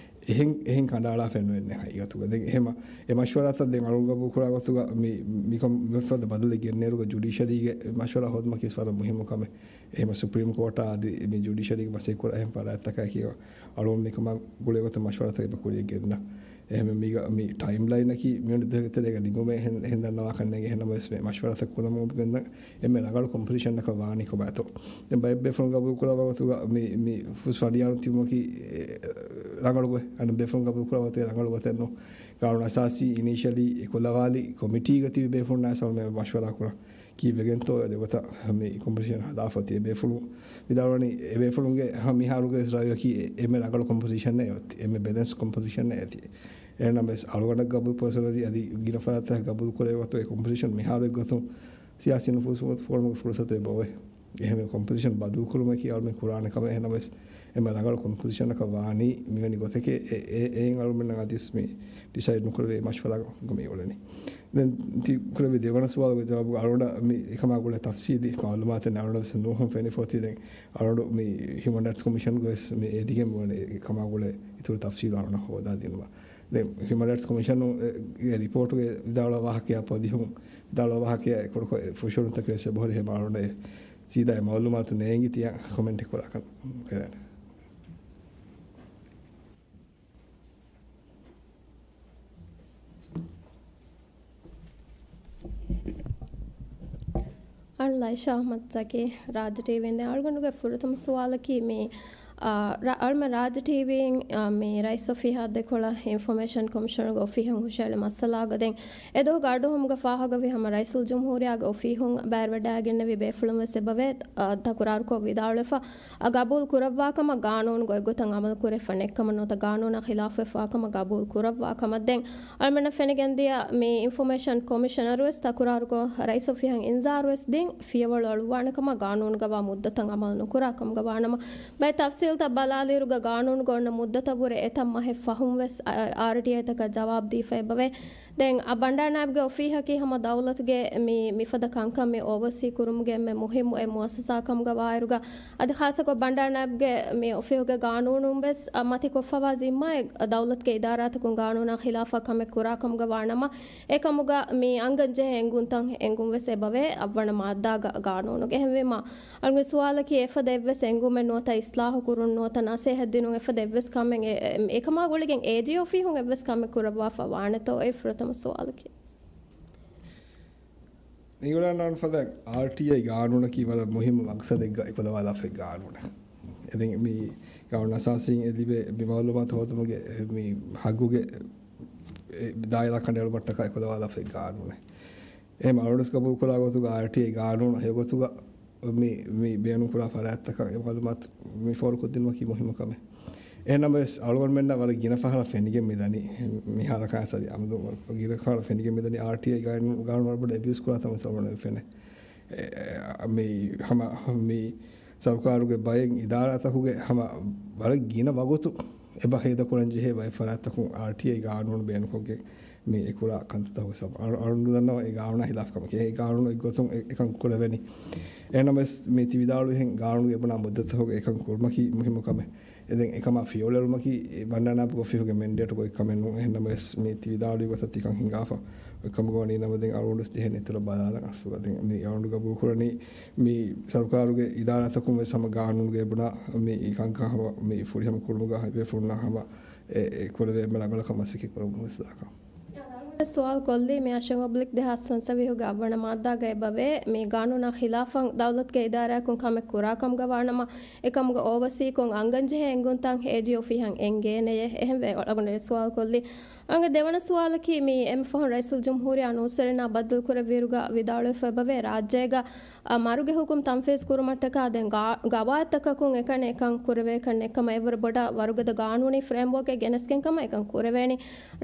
އެހެން، އެހެން ކަނޑައަޅާފައެއް ނުވެންނެ ހަގީގަތުގަ. ދެން އެހެމަ އެ މަޝްވަރާތައް ދެން އަޅުގަނޑު ގަބޫލުކުރާ ގޮތުގަ މި، މިކަން މިފަދަ ބަދަލެއް ގެންނައިރުގަ ޖުޑިޝަރީގެ މަޝްވަރާ ހޯދުމަކީ ވަރަށް މުހިއްމު ކަމެއް. އެހެމަ ސުޕްރީމް ކޯޓާ އަދި މި ޖުޑިޝަރީގެ މަސައްކަތް ކުރާ އެހެން ފަރާތްތަކާއެކީ އަޅުގަނޑު މިކަމާ ގުޅޭ ގޮތަށް މަޝްވަރާތައް އެބަ ކުރިޔަށް ގެންދާ. އެހެންވެ މީގަ މި ޓައިމްލައިނަކީ މިވެނި ދުވަހުގެ ތެރޭގަ ނިމުމޭ އެހެން، އެހެން ދަންނަވާކަށް ނޭނގެ. އެހެންނަމަވެސް މި މަޝްވަރާތައް ކުރަމުން ގެންދަން އެންމެ ރަނގަޅު ކޮމްޕޮޒިޝަނަކަށް ވާނީ ކޮބާތޯ؟ ދެން ބައެއް ބޭފުޅުން ގަބޫލު ކުރާ ވަގުތުގަ މި، މި ފުސް ފަނޑިޔާރުން ތިބުމަކީ، އެ، ރަނގަޅު ގޮތް. އަނެއް ބޭފުޅުން ގަބޫލު ކުރާ ވަގުތުގަ ރަނގަޅު ގޮތެއް ނޫން. ގާނޫނު އަސާސީ އިނީޝަލީ އެކުލަވާލި ކޮމިޓީގަ ތިބި ބޭފުޅުންނާ ސަމަ މަޝްވަރާ ކުރަން. ކީއްވެގެންތޯ އެގޮތަށް މި ކޮމްޕޮޒިޝަން ހަދާފަ އޮތީ. އެ ބޭފުޅުން ވިދާޅުވަނީ، އެ ބޭފުޅުންގެ ހަ، މިހާރުގެ ރައުޔަކީ އެ، އެންމެ ރަނގަޅު ކޮމްޕޮޒިޝަނެއް އޮތީ، އެންމެ ބެލެންސް ކޮމްޕޮޒިޝަނެއް އޮތީ. އެހެންނަމަވެސް އަޅުގަނޑަށް ގަބޫލު ޕާސަނަލީ އަދި ގިނަ ފަރާތަށް ގަބޫލު ކުރެވޭ ގޮތުގެ ކޮމްޕޮޒިޝަން މިހާރު އެއްގޮތުން ސިޔާސީ ނުފޫޒު ފޯރުމުގެ ފުރުސަތު އެބައޮތް. އެހެންވެ ކޮމްޕޮޒިޝަން ބަދަލުކުރުމަކީ އަޅުމެން ކުރާނެ ކަމެއް. އެހެންނަމަވެސް އެންމެ ރަނގަޅު ކޮމްޕޮޒިޝަނަކަށް ވާނީ މިވެނި ގޮތެކޭ. އެ، އެ، އެއިން އަޅުމެންނަށް އަދިވެސް މި ޑިސައިޑް ނުކުރެވޭ މަޝްވަރާގަ މި އުޅެނީ. ދެން ތި ކުރެއްވި ދެވަނަ ސުވާލުގެ ޖަވާބު އަޅުގަނޑަށް މި އެކަމާ ގުޅޭ ތަފްސީލީ މައުލޫމާތެއް އަޅުގަނޑަށް ވެސް ނޫހުން ފެނިފަ އޮތީ. ދެން އަޅުގަނޑު މި ހިއުމަން ރައިޓްސް ކޮމިޝަންގަ ވެސް މި އެދިގެން އެކަމާ ގުޅޭ އިތުރު ތަފްސީލު އަޅުގަނޑަށް ހޯދާ ދިނުމަށް. ދެން ހިއުމަން ރައިޓްސް ކޮމިޝަނު ގެ ރިޕޯޓުގެ ވިދާޅުވާ ވާހަކަޔާ ޕޮދިހުން ވިދާޅުވާ ވާހަކަޔާ އެކޮޅުކޮށް ފުށައެޅުންތަކެއް ވެސް އެބަހުރި. އެހެން އަޅުގަނޑަށް ސީދާ އެ މައުލޫމާތު ނޭނގި ތިޔަ ކޮމެންޓެއް ކުރާކަށް ކެރޭނެ. އަޅު އައިޝާ އަޙްމަދު ޒަކީ، ރާއްޖެ ޓީވީން. ދެން އަޅުގަނޑުގެ ފުރަތަމަ ސުވާލަކީ މި އާ، ރ-، އަޅުމެން ރާއްޖެ ޓީވީއިން، އާ، މި ރައީސް އޮފީހާ ދެކޮޅަށް އިންފޮމޭޝަން ކޮމިޝަނަރުގެ އޮފީހުން ހުށައެޅި މައްސަލާގަ ދެން އެ ދުވަހުގެ އަޑުއެހުމުގެ ފާހަގަވި ހަމަ ރައީސުލްޖުމްހޫރިއްޔާގެ އޮފީހުން ބައިވެވަޑައިގެންނެވި ބޭފުޅުން ވެސް އެބަވޭ، އާ، ތަކުރާރުކޮށް ވިދާޅުވެފަ، އާ، ގަބޫލު ކުރައްވާ ކަމަށް ގާނޫނުގަ އެއްގޮތަށް އަމަލު ކުރެވިފަ ނެތްކަމަށް ނުވަތަ ގާނޫނާ ޚިލާފުވެފާ ކަމަށް ގަބޫލު ކުރައްވާ ކަމަށް ދެން އަޅުމެންނަށް ފެނިގެންދިޔަ މި އިންފޮމޭޝަން ކޮމިޝަނަރު ވެސް ތަކުރާރުކޮށް ރައީސް އޮފީހަށް އިންޒާރު ވެސް ދިން ފިޔަވަޅު އަޅުއްވާނެ ކަމަށް ގާނޫނުގަވާ މުއްދަތަށް އަމަލު ނުކުރާ ކަމުގަ ވާނަމަ، ބައެއް ތަފްސީލްތައް ބަލާލިއިރުގަ ގާނޫނުގަ އޮންނަ މުއްދަތަށްވުރެ އެތައް މަހެއް ފަހުން ވެސް އާ-، އާރްޓީއައިތަކަށް ޖަވާބު ދީފަ އެބަވޭ. ދެން އަ، ބަންޑާރަ ނާއިބުގެ އޮފީހަކީ ހަމަ ދައުލަތުގެ މި، މިފަދަ ކަންކަން މި އޯވަސީ ކުރުމުގެ އެންމެ މުހިއްމު އެއް މުއައްސަސާ ކަމުގަ ވާއިރުގަ، އަދި ޚާއްޞަކޮށް ބަންޑާރަ ނާއިބުގެ މި އޮފީހުގެ ގާނޫނުން ވެސް އަ، މަތިކޮށްފަވާ ޒިންމާއެއް ދައުލަތުގެ އިދާރާތަކުން ގާނޫނާ ޚިލާފަށް ކަމެއް ކުރާ ކަމުގަ ވާނަމަ، އެކަމުގަ މި އަންގަން ޖެހޭ އެންގުންތައް އެންގުން ވެސް އެބަވޭ އަށްވަނަ މާއްދާގަ ގާނޫނުގެ. އެހެންވީމަ، އަޅުގެ ސުވާލަކީ އެފަދަ އެއްވެސް އެންގުމެއް ނުވަތަ އިސްލާހު ކުރުން ނުވަތަ ނަސޭހަތް ދިނުން އެފަދަ އެއްވެސް ކަމެއް އެ-، އެ-، އެކަމާ ގުޅިގެން އޭޖީ އޮފީހުން އެއްވެސް ކަމެއް ކުރައްވާފަ ވާނެތޯ؟ އެ ފުރަތަމަ ސުވާލަކީ. އިނގުލަންޑް ފަދަ އާރްޓީއައި ގާނޫނަކީ ވަރަށް މުހިއްމު މަގްސަދެއްގަ އެކުލަވާލާފައި ގާނޫނެއް. އެދެން މި ގާނޫނު އަސާސީން އެ ލިބޭ މި މައުލޫމާތު ހޯދުމުގެ މި ހައްގުގެ އެ ދާއިރާ ކަނޑައެޅުމަށްޓަކާ އެކުލަވާލާފައި ގާނޫނެއް. އެހެން އަޅުގަނޑު ގަބޫލުކުރާ ގޮތުގަ އާރްޓީއައި ގާނޫނު ހެޔޮގޮތުގަ މި، މި ބޭނުންކުރާ ފަރާތްތަކަށް އެ މައުލޫމާތު މި ފޯރުކޮށްދިނުމަކީ މުހިއްމު ކަމެއް. އެހެންނަމަވެސް، އަޅުގަނޑުމެންނަށް ވަރަށް ގިނަ ފަހަރަށް ފެނިގެން މިދަނީ، މިހާރަކާ ސަދި އަމުދު ގިނަ ފަހަރަށް ފެނިގެން މިދަނީ، އާރްޓީއައި ގާނޫ-، ގާނޫނު ވަރަށް ބޮޑަށް އެބިއުސް ކުރާ ތަން ސަމަނަށް ފެނޭ. އެ، އެ، މި ހަމަ މި ސަރުކާރުގެ ބައެއް އިދާރާތަކުގެ ހަމަ ވަރަށް ގިނަ ވަގުތު އެބަ ހޭދަކުރަން ޖެހޭ ބައެއް ފަރާތްތަކުން އާރްޓީއައި ގާނޫނު ބޭނުންކޮށްގެން މި އެކުރާ ކަންތައްތަކުގެ ސަބަބު އަޅު-، އަޅުގަނޑު ދަންނަވަން އެ ގާނޫނާ ހިލާފު ކަމަކީ. އެ ގާނޫނު އެއްގޮތުން އެ-، އެކަން ކުރެވެނީ. އެހެންނަމަވެސް، މި ތި ވިދާޅުވިހެން ގާނޫނުގެ އެބުނާ މުއްދަތުގެ އެކަން ކުރުމަކީ މުހިއްމު ކަމެއް. އެ ދެން އެކަމާ ފިޔަވަޅު އެޅުމަކީ ބަންޑާރަ ނާއިބު އޮފީހުގެ މެންޑޭޓުގަ އޮތް ކަމެއް ނޫން. އެހެންނަމަވެސް، މި ތި ވިދާޅުވި ގޮތަށް ތިކަން ހިނގާފަ އޮތް ކަމުގަ ވަނީ ނަމަ، ދެން އަޅުގަނޑުވެސް ޖެހޭނެ އިތުރަށް ބަލާލަން އަސްލުގަ. ދެން މި އަޅުގަނޑު ގަބޫލުކުރަނީ މި ސަރުކާރުގެ އިދާރާތަކުން ވެސް ހަމަ ގާނޫނުގެ އެބުނާ މި ކަންކަން ހަމަ މި ފުރިހަމަ ކުރުމުގަ ބޭފުޅުންނާ ހަމަ އެ، އެ ކުރެވޭ އެންމެ ރަނގަޅަކަށް މަސައްކަތް ކުރަމުން ވެސް ދާކަން. ސުވާލު ކޮށްލީ މި އަށެއް އޮބްލިކް ދެހާސް ފަންސަވީހުގެ އަށްވަނަ މާއްދާގަ އެބަވޭ މި ގާނޫނާ ޚިލާފަށް ދައުލަތުގެ އިދާރާއަކުން ކަމެއް ކުރާ ކަމުގަ ވާނަމަ، އެކަމުގަ އޯވަސީކޮށް އަންގަންޖެހޭ އެންގުންތައް އޭޖީ އޮފީހަށް އެނގޭނެޔޭ. އެހެންވެ، އަޅުގަނޑު އެ ސުވާލު ކޮށްލީ. އަނގަ ދެވަނަ ސުވާލަކީ، މި އެންމެ ފަހުން ރައީސުލްޖުމްހޫރިއްޔާ ނޫސްވެރިންނާ ބައްދަލުކުރެއްވިއިރުގަ ވިދާޅުވެފަ އެބަވޭ، ރާއްޖޭގަ އަ، މަރުގެ ހުކުމް ތަންފީޒު ކުރުމަށްޓަކާ ދެން ގާ-، ގަވާއިދުތަކަކުން އެކަނި އެކަން ކުރެވޭކަށް ނެތްކަމަށް އެއްވަރު ބޮޑަށް ވަރުގަދަ ގާނޫނީ ފްރޭމްވޯކެއް ގެނެސްގެން ކަމަށް އެކަން ކުރެވޭނީ.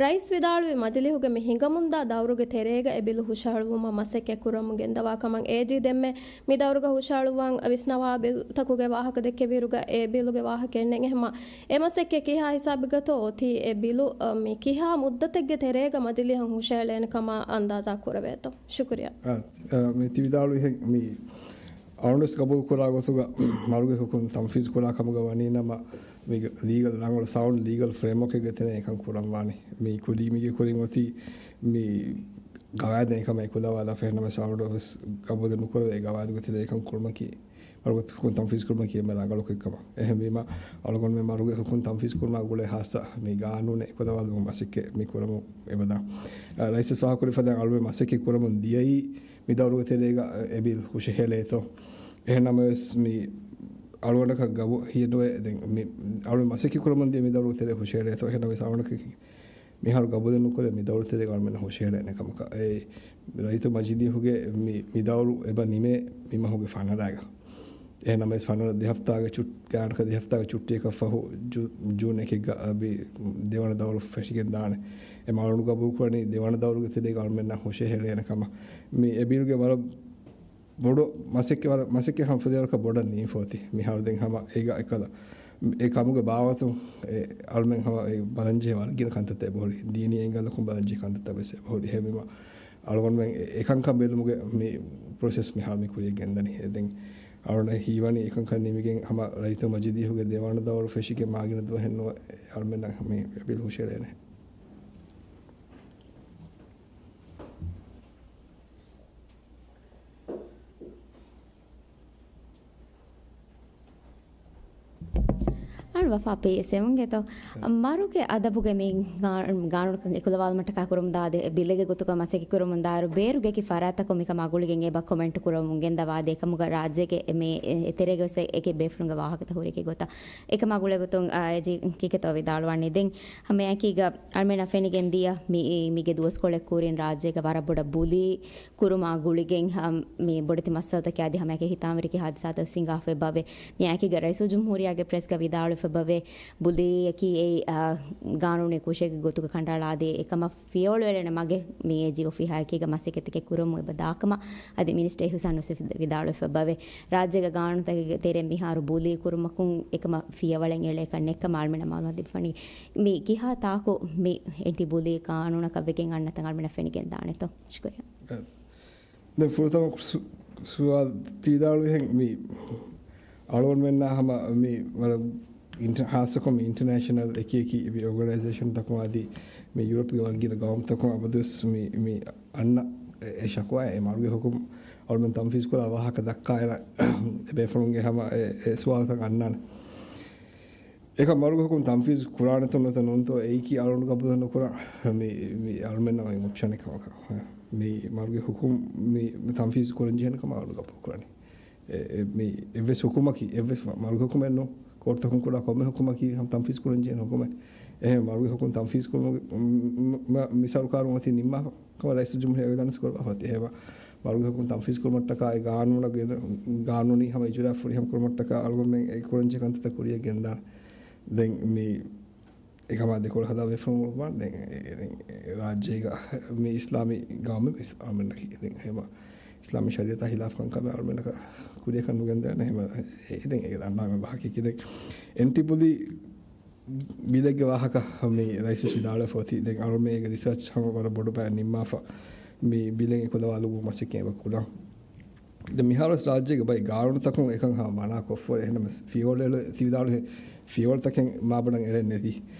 ރައީސް ވިދާޅުވި މަޖިލީހުގެ މި ހިނގަމުންދާ ދައުރުގެ ތެރޭގަ އެ ބިލު ހުށަހެޅުވުމަށް މަސައްކަތް ކުރަމުން ގެންދަވާ ކަމަށް އޭޖީ ދެންމެ މި ދައުރުގަ ހުށަހެޅުއްވަން ވިސްނަވާ ބިލްތަކުގެ ވާހަކަ ދެއްކެވިއިރުގަ އެ ބިލުގެ ވާހަކަ އެންނެން އެހެމަ އެ މަސައްކަތް ކިހާ ހިސާބެއްގަތޯ އޮތީ އެ ބިލު، އަ، މި ކިހާ މުއްދަތެއްގެ ތެރޭގަ މަޖިލީހަށް ހުށަހެޅޭނެ ކަމަށް އަންދާޒާ ކުރެވޭތޯ؟ ޝުކުރިއްޔާ. އާ، އާ، މި ތި ވިދާޅުވިހެން މި އަޅުގަނޑުވެސް ގަބޫލު ކުރާ ގޮތުގަ މަރުގެ ހުކުމް ތަންފީޒު ކުރާ ކަމުގަ ވަނީ ނަމަ، މި ލީގަލް ރަނގަޅު ސައުންޑް ލީގަލް ފްރޭމްވޯކެއްގެ ތެރެއިން އެކަން ކުރަން ވާނެ. މި ކުރީ މީގެ ކުރިން އޮތީ މި ގަވާއިދެއް އެކަމަށް އެކުލަވާލާފަ ނަމަ ސައުންޑް ވެސް ގަބޫލެއް ނުކުރެވޭ ގަވާއިދުގެ ތެރެއިން އެކަން ކުރުމަކީ، މަރުގެ ހުކުމް ތަންފީޒު ކުރުމަކީ އެންމެ ރަނގަޅު ކަމެއް. އެހެންވީމަ، އަޅުގަނޑުމެން މަރުގެ ހުކުމް ތަންފީޒު ކުރުމާ ގުޅޭ ހާއްސަ މި ގާނޫނެއް އެކުލަވާލުމަށް މަސައްކަތް މި ކުރަމުން އެބަދާ. އަ، ރައީސް ވެސް ފާހަގަކުރި ފަދައިން އަޅުގަނޑުމެން މަސައްކަތް ކުރަމުން ދިޔައީ މި ދައުރުގެ ތެރޭގަ އެ ބިލް ހުށަހެޅޭތޯ. އެހެންނަމަވެސް މި އަޅުގަނޑަކަށް ގަބޫ ހިޔެއްނުވޭ. ދެން މި އަޅުގަނޑު މަސައްކަތް ކުރަމުން ދިޔަ މި ދައުރުގެ ތެރޭ ހުށަހެޅޭތޯ. އެހެންނަމަވެސް އަޅުގަނޑަކަށް މިހާރު ގަބޫލެއް ނުކުރޭ މި ދައުރު ތެރޭގަ އަޅުމެންނަށް ހުށަހެޅޭނެ ކަމަކަށް. އެ ރައްޔިތު މަޖިލީހުގެ މި، މި ދައުރު އެބަ ނިމޭ މި މަހުގެ ފަނަރައިގަ. އެހެންނަމަވެސް ފަނަރަ ދެ ހަފްތާގެ ޗުޓް-، ގާތްގަނޑަކަށް ދެ ހަފްތާގެ ޗުއްޓީއަކަށް ފަހު ޖޫ-، ޖޫން އެކެއްގަ އަ، މި ދެވަނަ ދައުރު ފެށިގެން ދާނެ. އެ އަޅުގަނޑު ގަބޫލު ކުރަނީ ދެވަނަ ދައުރުގެ ތެރޭގަ އަޅުމެންނަށް ހުށަހެޅޭނެ ކަމަށް. މި އެ ބިލްގެ ވަރަށް ބޮޑު މަސައްކަތް ވަރަށް، މަސައްކަތް ހަމަ ފަދައިން ވަރަކަށް ބޮޑަށް ނިމިފަ އޮތީ. މިހާރު ދެން ހަމަ އޭގަ އެކަލަ، އެ ކަމުގެ ބާވަތުން އެ އަޅުމެން ހަމަ އެ ބަލަންޖެހޭ ވަރަށް ގިނަ ކަންތައްތައް އެބަހުރި. ދީނީ އެންގަލަކުން ބަލަންޖެހޭ ކަންތައްތައް ވެސް އެބަހުރި. އެހެންވީމަ އަޅުގަނޑުމެން އެ، އެކަންކަން ބެލުމުގެ މި ޕްރޮސެސް މިހާރު މި ކުރިޔަށް ގެންދަނީ. އެ ދެން އަޅުގަނޑަށް ހީވަނީ އެކަންކަން ނިމިގެން ހަމަ ރައްޔިތު މަޖިލީހުގެ ދެވަނަ ދައުރު ފެށިގެން މާގިނަ ދުވަހެއް ނުވަ އަޅުމެންނަށް މި ބިލް ހުށަހެޅޭނެ. ވަފާ ޕީ ސެވެންގެ ތޯ؟ މަރުގެ އަދަބުގެ މި ގާ-، ގާނޫނަކަށް އެކުލަވާލުމަށްޓަކާ ކުރަމުންދާ އަދި ބިލެއްގެ ގޮތުގަ މަސައްކަތް ކުރަމުންދާއިރު، ބޭރުގެ އެކި ފަރާތްތަކުން މިކަމާ ގުޅިގެން އެބަ ކޮމެންޓް ކުރަމުން ގެންދަވާ އަދި އެކަމުގަ ރާއްޖޭގެ މި އެ-، އެތެރޭގަ ވެސް އެކި ބޭފުޅުންގެ ވާހަކަތައް ހުރި އެކި ގޮތަށް. އެކަމާ ގުޅޭ ގޮތުން، އާ، އޭޖީ ކީކޭތޯ ވިދާޅުވަނީ. ދެން ހަމައެކީގަ އަޅުމެންނަށް ފެނިގެން ދިޔަ މި-، މީގެ ދުވަސްކޮޅެއް ކުރިން ރާއްޖޭގަ ވަރަށް ބޮޑަށް ބުލީ ކުރުމާ ގުޅިގެން، އަ، މި ބޮޑެތި މައްސަލަތަކެއް އަދި ހަމައެކަނި ހިތާމަވެރި އެކި ހާދިސާތައް ވެސް ހިނގާފަ އެބަވޭ. މިއާއެކީގަ ރައީސުލްޖުމްހޫރިއްޔާގެ ޕްރެސްގަ ވިދާޅުވެފަ އެބަވޭ. ބުލީއަކީ އެއީ، އަ، ގާނޫނީ ކުށެއްގެ ގޮތުގަ ކަނޑައަޅާދޭ އެކަމަށް ފިޔަވަޅު އެޅޭނެ މަގެއް މި އޭޖީ އޮފީހާއެކީގަ މަސައްކަތްތަކެއް ކުރަމުން އެބަ ދާކަމަށް އަދި މިނިސްޓަރ އިހުސާން ވެސް ވިދާޅުވެފަ އެބަވޭ. ރާއްޖޭގަ ގާނޫނުތަކެއްގެ ތެރެއިން މިހާރު ބުލީ ކުރުމަކުން އެކަމަށް ފިޔަވަޅެއް އެޅޭކަށް ނެތްކަމަށް އަޅުމެންނަށް މައުލޫމާތު ދެއްވަނީ. މި ކިހާ ތާކު މި އެންޓި ބުލީ ގާނޫނަކަށް ވެގެން އަންނަތަން އަޅުމެންނަށް ފެނިގެން ދާނެތޯ؟ ޝުކުރިއްޔާ. ދެން ފުރަތަމަ ސު-، ސުވާލު ތި ވިދާޅުވިހެން މި އަޅުގަނޑުމެންނާ ހަމަ މި ވަރަށް އިންޓަ-، ހާއްސަކޮށް މި އިންޓަރނޭޝަނަލް އެކި އެކި މި އޯގަނައިޒޭޝަންތަކުން އަދި މި ޔޫރަޕްގެ ވަރަށް ގިނަ ގައުމުތަކުން އަބަދުވެސް މި، މި އަންނަ އެ، އެ ޝަކުވާ އެ މަރުގެ ހުކުމް އަޅުމެން ތަންފީޒު ކުރާ ވާހަކަ ދައްކާއިރަށް އެ ބޭފުޅުންގެ ހަމަ އެ، އެ ސުވާލުތައް އަންނާނެ. އެކަމް މަރުގެ ހުކުމް ތަންފީޒު ކުރާނެތޯ ނުވަތަ ނޫންތޯ އެއީކީ އަޅުގަނޑު ގަބޫލެއް ނުކުރާ. މި، މި އަޅުމެންނަށް އޮތް އޮޕްޝަނެއް ކަމަކަށް. މި މަރުގެ ހުކުމް މި، މި ތަންފީޒު ކުރަން ޖެހޭނެ ކަމަށް އަޅުގަނޑު ގަބޫލު ކުރަނީ. އެ، އެ، މި އެއްވެސް ހުކުމަކީ، އެއްވެސް މަ-، މަރުގެ ހުކުމެއް ނޫން. ކޯޓުތަކުން ކުރާ ކޮންމެ ހުކުމަކީ ހަމަ ތަންފީޒު ކުރަން ޖެހޭނެ ހުކުމެއް. އެހެން މަރުގެ ހުކުމް ތަންފީޒު ކުރުމުގެ، މް، މް، މި ސަރުކާރުން އޮތީ ނިންމާފަ. ކަމަށް ރައީސުލްޖުމްހޫރިއްޔާ ވިދާޅުވެފަ އެބަ އޮތީ. އެހެންވެ، މަރުގެ ހުކުމް ތަންފީޒު ކުރުމަށްޓަކާ އެ ގާނޫނަށް ގެނަ-، ގާނޫނީ ހަމަ އިޖުރާ ފުރިހަމަ ކުރުމަށްޓަކާ އަޅުގަނޑުމެން އެ ކުރަންޖެހޭ ކަންތައްތައް ކުރިއަށް ގެންދާނެ. ދެން މި އެކަމާ ދެކޮޅު ހަދާ ބޭފުޅުން ވާން. ދެން އެ، އެ، ދެން އެ ރާއްޖޭގަ މި އިސްލާމީ ގައުމެއް ވެސް އަޅުމެންނަކީ. ދެން އެހެންވެ، އިސްލާމީ ޝަރީއަތާ ހިލާފް ކަންކަމެއް އަޅުމެންނަކަށް ކުރިއަކަށް ނުގެންދޭނެ. އެހެންވެ، އެ، ދެން އެ ދަންނާ މި ބަހަކީ ދެން އެންޓި ބުލީ ބިލެއްގެ ވާހަކަ މި ރައީސް ވިދާޅުވެފަ އޮތީ. ދެން އަޅުމެން އޭގެ ރިސާޗް ހަމަ ވަރަށް ބޮޑު ބައެއް ނިންމާފަ މި ބިލެއް އެކުލަވާލުމުގެ މަސައްކަތް އެބަ ކުރަން. ދެން މިހާރުވެސް ރާއްޖޭގެ ބައި ގާނޫނުތަކުން އެކަން ހަމަ މަނާ ކޮށްފަ އެހެންނަމަވެސް ފިޔަވަޅު އެޅު-، ތި ވިދާޅުވިހެން ފިޔަވަޅުތަކެއް މާބޮޑަށް އެޅެން ނެތި.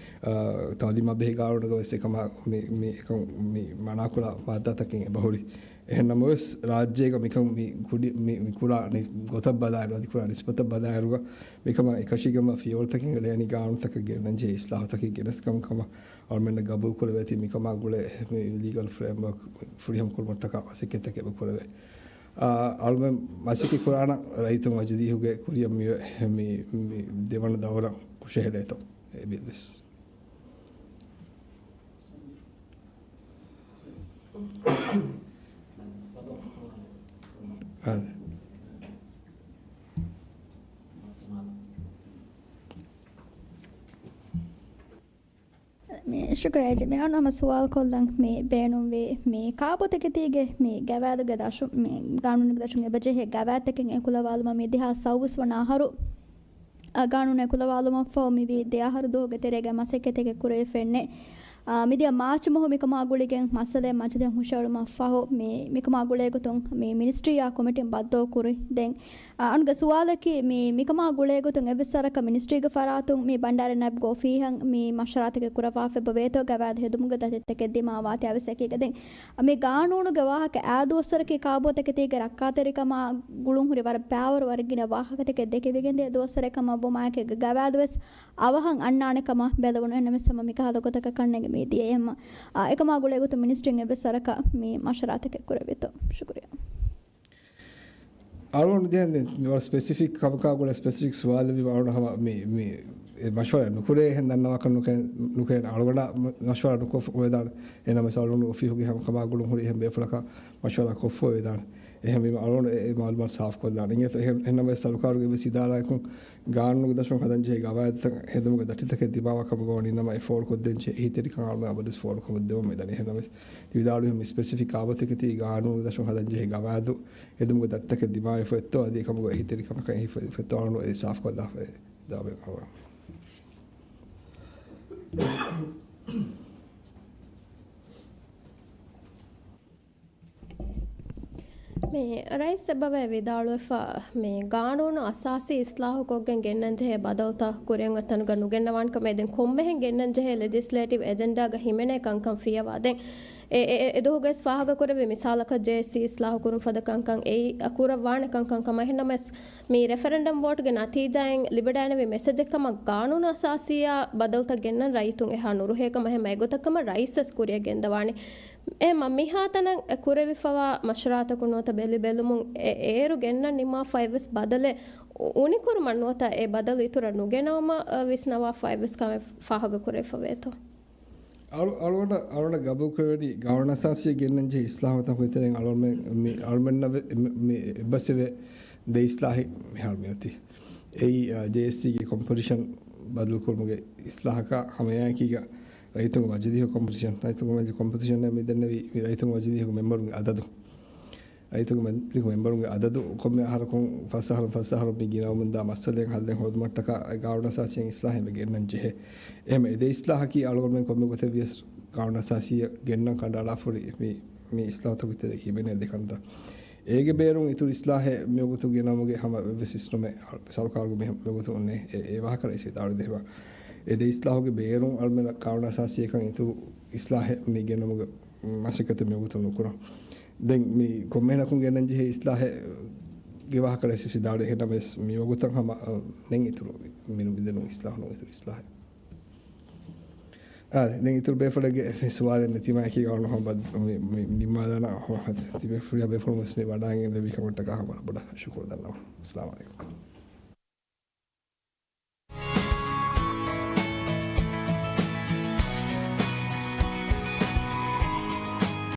އާ، ތައުލީމާ ބެހޭ ގާނޫނުގަ ވެސް އެކަމާ މި، މި އެކަން މި މަނާކުރާ މާއްދާތަކެއް އެބަހުރި. އެހެންނަމަވެސް، ރާއްޖޭގަ މިކަން މި ކުޑި-، މި، މި ކުރާ ނި-، ގޮތަށް ބަލާއިރު، އަދި ކުރާ ނިސްބަތަށް ބަލާއިރުގަ، މިކަމާ އެކަށީގެންވާ ފިޔަވަޅުތަކެއް އެޅޭނީ ގާނޫނުތަކަށް ގެންނަންޖެހޭ އިސްލާހުތަކެއް ގެނެސް ކަމަށް ކަމަށް އަޅުމެންނަށް ގަބޫލު ކުރެވޭތީ، މިކަމާ ގުޅޭ މި ލީގަލް ފްރޭމްވަރކް ފުރިހަމަ ކުރުމަށްޓަކާ މަސައްކަތްތަކެއް އެބަ ކުރެވޭ. އާ، އަޅުމެން މަސައްކަތް ކުރާނަން ރައްޔިތުން ވަޖްދީހުގެ ކުރިއަށް މި، މި، މި ދެވަނަ ދައުރަށް ކުށެއް ހެޅޭތޯ އެ ބިލް ވެސް. އާދެ. މި ޝުކުރާ އޭޖީ. މި އަންނަ ހަމަ ސުވާލު ކޮށްލަން މި ބޭނުންވީ މި ކާބޯތަކެތީގެ މި ގަވާއިދުގެ ދަށުން، މި ގާނޫނުގެ ދަށުން އެބަޖެހޭ ގަވާއިދުތަކެއް އެކުލަވާލުމަށް މި ދެހާސް ސައުވީސް ވަނަ އަހަރު އަ، ގާނޫނު އެކުލަވާލުމަށްފަހު މިވީ ދެ އަހަރު ދުވަހުގެ ތެރޭގަ މަސައްކަތެއް ކުރެވިފައެއްނެއް. އަ، މިދިޔަ މާޗް މަހު މިކަމާ ގުޅިގެން މައްސަލައެއް މަޖިލީހަށް ހުށައެޅުމަށްފަހު މި، މިކަމާ ގުޅޭގޮތުން މި މިނިސްޓްރީއާ ކޮމިޓީން ބައްދަލުކުރި. ދެން، އަ، އަންގަ ސުވާލަކީ މި، މިކަމާ ގުޅޭގޮތުން އެއްވެސް ވަރަކަށް މިނިސްޓްރީގެ ފަރާތުން މި ބަންޑާރި ނައިބުގެ އޮފީހަށް މި މަޝްވަރާތަކެއް ކުރައްވާފައި އެބަވޭތޯ ގަވާއިދު ހެދުމުގެ ދަތިތަކެއް ދިމާވާތީ އަވަސް އެކީގަ. ދެން މި ގާނޫނުގެ ވާހަކަ އާ ދުވަސްވަރަކީ ކާބޯތަކެތީގެ ރައްކާތެރިކަމާ ގުޅުން ހުރި ވަރަށް ބާވަރު ވަރަށް ގިނަ ވާހަކަތަކެއް ދެކެވިގެންދިޔަ ދުވަސްވަރެއް ކަމަށް ވުމާއެކީގަ ގަވާއިދު ވެސް އަވަހަށް އަންނާނެ ކަމަށް ބެލެވުނު. އެހެންނަމަވެސް ހަމަ މިކަހަލަ ގޮތަކަށް ކަންނޭނގެ މި ދިޔައީ ހަމަ. އާ، އެކަމާ ގުޅޭގޮތުން މިނިސްޓްރީން އެއްވެސް ވަރަކަށް މި މަޝްވަރާތަކެއް ކުރެވޭތޯ؟ ޝުކުރިއްޔާ. އަޅުގަނޑު ދެން ވަރަށް ސްޕެސިފިކް ކަމަކާ ގުޅޭ ސްޕެސިފިކް ސުވާލެއް ވީމަ އަޅުގަނޑު ހަމަ މި، މި އެ މަޝްވަރާ ނުކުރޭ އެހެން ދަންނަވާކަށް ނުކެ-، ނުކެރޭނެ. އަޅުގަނޑާ މަ-، މަޝްވަރާ ނުކޮށްފަ ވެދާނެ. އެހެންނަމަވެސް އަޅުގަނޑު އޮފީހުގެ ހަމަ ކަމާ ގުޅުން ހުރި އެހެން ބޭފުޅަކާ މަޝްވަރާ ކޮށްފަ ވެދާނެ. އެހެންވީމަ އަޅުގަނޑު އެ، އެ މައުލޫމާތު ސާފުކޮށްލާނެ. އިނގޭތޯ އެހެން-، އެހެންނަމަވެސް ސަރުކާރުގެ އެއްވެސް އިދާރާއަކުން ގާނޫނުގެ ދަށުން ހަދަންޖެހޭ ގަވާއިދުތައް ހެދުމުގެ ދަތިތަކެއް ދިމާވާ ކަމުގަ ވަނީ ނަމަ، އެ ފޯރުކޮށްދޭންޖެހޭ އެހީތެރިކަން އަޅުގަނޑު އަބަދުވެސް ފޯރުކޮށްދެވަން މިދަނީ. އެހެންނަމަވެސް ތި ވިދާޅުވި މި ސްޕެސިފިކް ކާބޯތަކެތީ ގާނޫނުގެ ދަށުން ހަދަންޖެހޭ ގަވާއިދު ހެދުމުގެ ދަތިތަކެއް ދިމާވެފަ އޮތްތޯ އަދި އެކަމުގެ އެހީތެރިކަމަކަށް އެހީފަ އޮތްތޯ އަޅުގަނޑު އެ ސާފުކޮށްލާފައި ދާބެ އަޅުގަނޑު. މި ރައީސް އެބަވޭ ވިދާޅުވެފަ، މި ގާނޫނު އަސާސީ އިސްލާހުކޮށްގެން ގެންނަންޖެހޭ ބަދަލުތައް ކުރިއަށް އޮތް ތަނުގަ ނުގެންނަވާނެ ކަމެއް ދެން ކޮންމެހެން ގެންނަންޖެހޭ ލެޖިސްލޭޓިވް އެޖެންޑާގަ ހިމެނޭ ކަންކަން ފިޔަވާ ދެން އެ، އެ، އެ ދުވަހުގައި ފާހަގަކުރެއްވި މިސާލަކަށް ޖޭއެސްސީ އިސްލާހުކުރުން ފަދަ ކަންކަން އެއީ ކުރައްވާނެ ކަންކަން ކަމަށް. އެހެންނަމަވެސް މި ރެފަރެންޑަމް ވޯޓްގެ ނަތީޖާއިން ލިބެޑާނެވި މެސެޖެއް ކަމަށް ގާނޫނު އަސާސީއާ ބަދަލުތައް ގެންނަން ރައްޔިތުން އެހާ ނުރުހޭ ކަމަށް. އެހެން އެގޮތަށް ކަމަށް ރައީސް ވެސް ކުރިއަށް ގެންދަވާނެ. އެ މަ-، މިހާތަނަށް ކުރެވިފަވާ މަޝްވަރާތަކުން ނުވަތަ ބެލި ބެލުމުން އެ-، އޭރު ގެންނަން ނިންމާފައިވެސް ބަދަލެއް އު-، އުނިކުރުމަށް ނުވަތަ އެ ބަދަލު އިތުރަށް ނުގެނައުމަށް، އަ، ވިސްނަވާފައިވެސް ކަމެއް ފާހަގަކުރެވިފަވޭތޯ؟ އަޅު-، އަޅުގަނޑަށް، އަޅުގަނޑަށް ގަބޫލުކުރެވެނީ ގާނޫނު އަސާސީއަށް ގެންނަން ޖެހޭ އިސްލާހުތަކުގެ ތެރެއިން އަޅުގަނޑުމެން މި-، އަޅުގަނޑުމެންނަށް ވެ-، މި-، މި އެއްބަސްވެ ދެ އިސްލާހެއް މިހާރު މިއޮތީ. އެއީ، އަ، ޖޭއެސްސީގެ ކޮމްޕޮޒިޝަން ބަދަލުކުރުމުގެ އިސްލާހަކާ ހަމައެއާއެކީގަ ރައްޔިތުންގެ މަޖިލީހުގެ ކޮމްޕޮޒިޝަން، ރައްޔިތުންގެ މަޖި-، ކޮމްޕޮޒިޝަން މި ދެންނެވީ މި ރައްޔިތުންގެ މަޖިލީހުގެ މެމްބަރުންގެ އަދަދު. ރައްޔިތުންގެ މަޖިލީހުގެ މެމްބަރުންގެ އަދަދު ކޮންމެ އަހަރަކުން ފަސް އަހަރުން ފަސް އަހަރުން މި ގިނަވަމުންދާ މައްސަލައިން ހައްލެއް ހޯދުމަށްޓަކާ ގާނޫނު އަސާސީއަށް އިސްލާހެއް މި ގެންނަން ޖެހޭ. އެހެން އެ ދެ އިސްލާހަކީ އަޅުގަނޑުމެން ކޮންމެ ގޮތެއް ވިޔަސް ގާނޫނު އަސާސީއަށް ގެންނަން ކަނޑައަޅާފަހުރި މި، މި އިސްލާހުތަކުގެ ތެރޭ ހިމެނޭ ދެ ކަންތައް. އޭގެ ބޭރުން އިތުރު އިސްލާހެއް މިވަގުތު ގެނައުމުގެ ހަމަ އެއްވެސް ވިސްނުމެއް ސަރުކާރުގެ މި-، މިވަގުތު އޮންނޭ. އެ، އެ ވާހަކަ ރައީސް ވިދާޅުވި ދެހެވާ. އެ ދެ އިސްލާހުގެ ބޭރުން އަޅުމެން ގާނޫނު އަސާސީއަކަށް އިތުރު އިސްލާހެއް މި ގެނައުމުގެ މަސައްކަތެއް މިވަގުތު ނުކުރަން. ދެން މި ކޮންމެހެނަކުން ގެންނަން ޖެހޭ އިސްލާހެއްގެ ވާހަކަ ރައީސް ވިދާޅުވި. އެހެންނަމަވެސް މިވަގުތަށް ހަމަ، އަ، ނެތް އިތުރު މި ނުވިދެނުން އިސްލާހު ނުވި އިތުރު އިސްލާހެއް. އާ، ދެން އިތުރު ބޭފުޅެއްގެ މި ސުވާލެއް ނެތީމާއެކީ އަޅުގަނޑު ހަމަ މި، މި ނިންމާލާނަން. ތިބޭފުޅިޔާ ބޭފުޅުން ވެސް މި ވަޑައިގެން ލެއްވި ކަމަށްޓަކާ ހަމަ ވަރަށް ބޮޑަށް ޝުކުރު ދަންނަވަން. އައްސަލާމު ޢަލައިކުމް.